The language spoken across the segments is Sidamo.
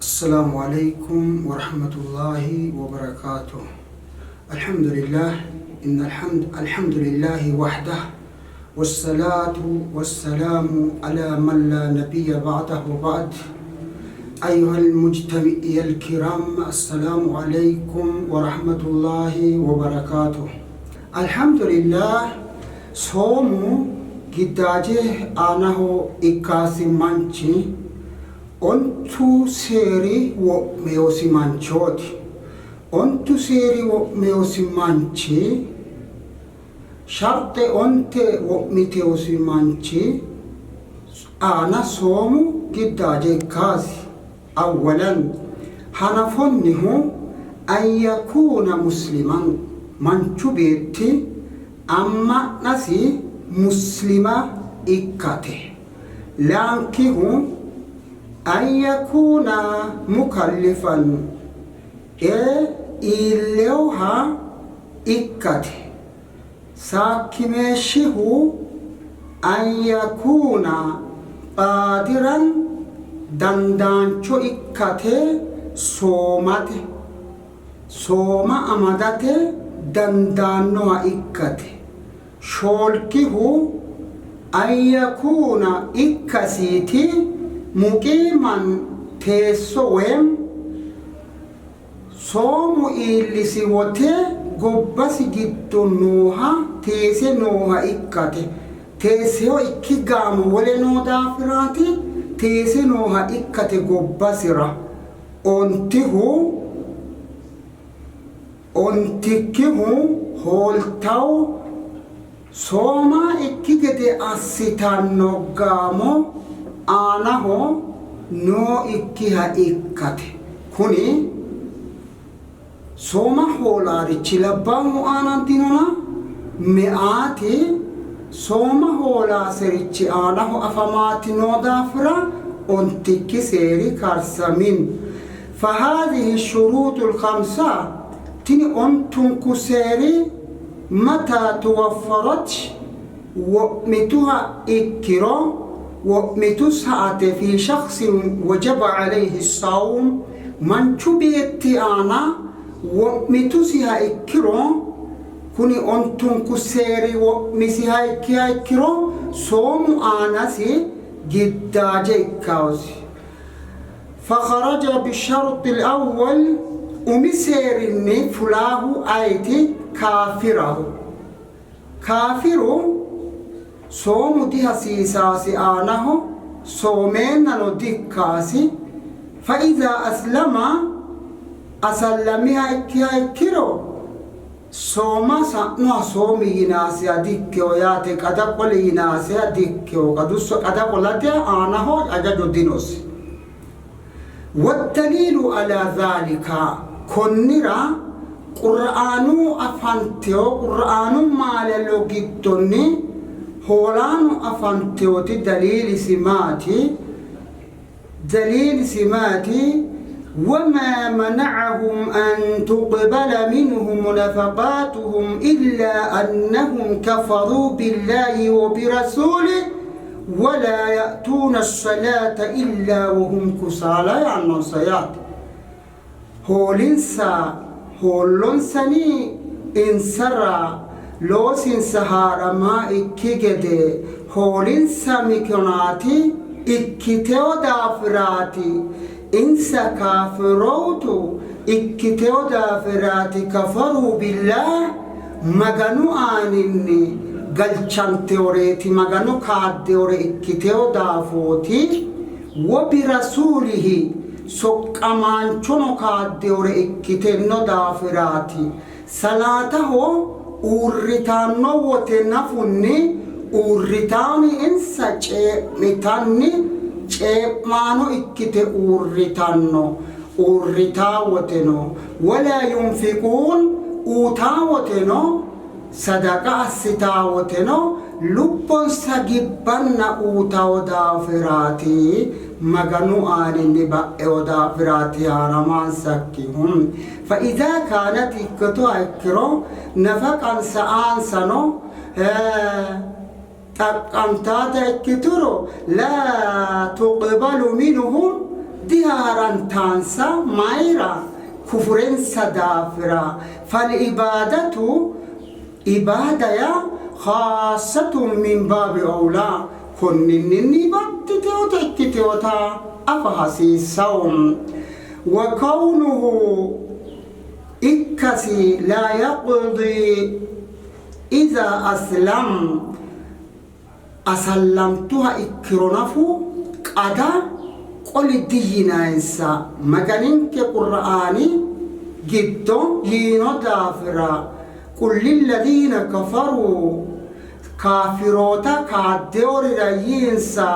Assalaamu Aleykum Warahmatullaahi Wabarakaatuh Alhamdulillaah Innal hamd Alhamdulillahi Wahdah Wassalaatu Wassalaamu Alaa Man Laa Nabiyya Ba'dah Wa Ba'd Ayyuhal Mujtami'iyal Kiraam Assalaamu Aleykum Warahmatullaahi Wabarakaatuh Alhamdulillaah Soomu giddaaje aanaho ikkasi manchi Ontu seeri wo'minosi manchooti. Ontu seeri wo'minosi manchi, sharxe onte wo'mitinosi manchi aana soomu giddaaje ikkasi. Awwalan, hanafonnihu, an yakuuna musliman, manchu beetti amma'nasi muslima ikkate. Laankihu, an yakuuna mukallifan, ee iilleoha ikkate. Saakkimeeshshihu, an yakuuna qaadiran, dandaancho ikkate soomate, sooma amadate dandaannoha ikkate. Shoolkihu, an yakuuna ikkasiiti, muqiiman teesso woyim soomu iillisi wote gobbasi giddo nooha teese nooha ikkate. Teeseho ikki gaamo wole noo daafiraati, teese nooha ikkate gobbasira. Ontihu, Ontikkihu hooltawo sooma ikki gede assitanno gaamo aanaho nooikkiha ikkate. Kuni sooma hoolaarichi labbaahu aana dinona, meyaati sooma hoolaaserichi aanaho afamaati noo daafira ontikki seeri karsamino. Fahaadhihi shuruuxul khamsa, tini ontunku seeri mataa tuwaffarat wo'mituha ikkiro, wo'mitu saate fii shakhsin wajaba alayhi sawm manchu beetti aana wo'mitusiha ikkiro, kuni ontunku seeri wo'misiha ikkiha ikkiro soomu aanasi giddaaje ikkaosi. Fakharaja bisharxil awwal umi seerinni fulaahu ayeti kaafiraho. Kaafiru soomu dihasiisaasi aanaho soomeennano dikkaasi. Fa iza aslama asallamiha ikkiha ikkiro Sooma sa'noha soomi yinaasiha dikkino yaate, qada qoli yinaasiha dikkino. Qada qolate aanaho hajajo dinosi. Waddaliilu alaa zaalika, konnira Qur'aanu afantino, Qur'aanu maalalo giddonni hoolaano afantinoti daliilisi maati? Daliilisi maati? Wamaa mana'ahum an tuqbala minhum nafaqaatuhum illaa annahum kafaruu billaahi wa birasuulihi walaa ya'tuuna as-salaata illaa wahum kusaala yaannonsa yaate. Hoolinsa hoollonsani insara loosinsa haa'rama ikki gede hoolinsa mikinaati ikkitewo daafiraati. Insa kaafirootu ikkitewo daafiraati kafaruu billaah Maganu aaninni galchanteworeeti Magano kaaddewore ikkitewo daafooti. Wo birasuulihi soqqamaanchono kaaddinore ikkitino daafiraati. Salaataho uurritanno wote nafunni uurritanni insa cee'mitanni cee'maano ikkite uurritanno. Uurritaa woteno walaa yunfiquun uutaa woteno Sadaqa assitaa woteno lubbonsa gibbanna uutawo daafiraati, Maganu aaninni ba'ewo daafiraati haaramansakkihu. Fa izaa kaanat ikkituha ikkiro nafaqansa aansano xaqqantaata ikkituro laa tuqbalu minhum Dihaarantaansa mayira kufurensa daafira fal ibaadatu ibaada yaa khaassatun min baabi awlaa konninninni baxxiteota ikkiteota afa hasiissawo. Wa kawnuhu ikkasi laa yaqdii iza aslam asallamtuha ikkiro nafu qada qoli diyinayinsa Maganinke Qur'aani giddo yiino daafira qul lilladiina kafaruu kaafiroota kaaddeyorira yiinsa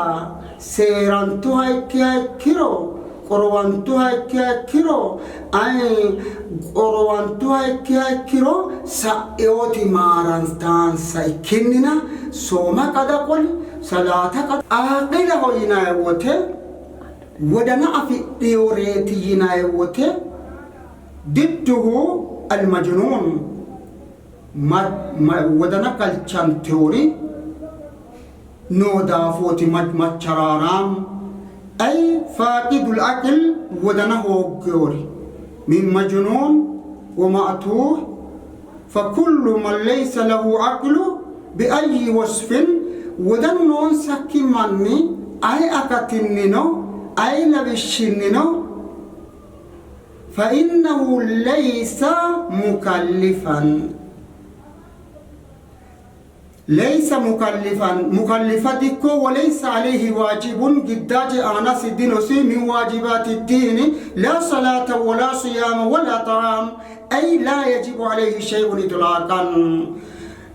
seerantuha ikkiha ikkiro qorowantuha ikkiha ikkiro ay qorowantuha ikkiha ikkiro sa'eoti maarantaansa ikkinnina sooma qada qoli salaata qada aaqilaho yinay wote wodana afidhiyoreeti yinay wote didduhu almajnuun wodana galchantewori noo daafooti macharaaraamu ay faaqidul aqil wodana hooggeori min majnuun wa ma'tuuh fa kullu man laysa lahu aqlu bi ayyi wasfin wodanu noonsakki manni ay akatinnino ay lawishshinnino fa innahu laysa mukallifan Laysa mukallifan, mukallifa dikko, walaysa alayhi waajibun, giddaaje aanasi dinosi, min waajibaati diini, laa salaata walaa siyaama walaa xa'aam, ay laa yajibu alayhi shay'un itlaaqan.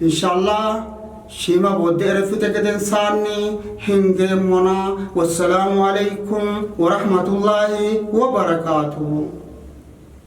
Inshallah shiima boodde erefite gedensaanni hingeemmona. Wassalaamu alaykum warahmatullaahi wabarakaatuhu.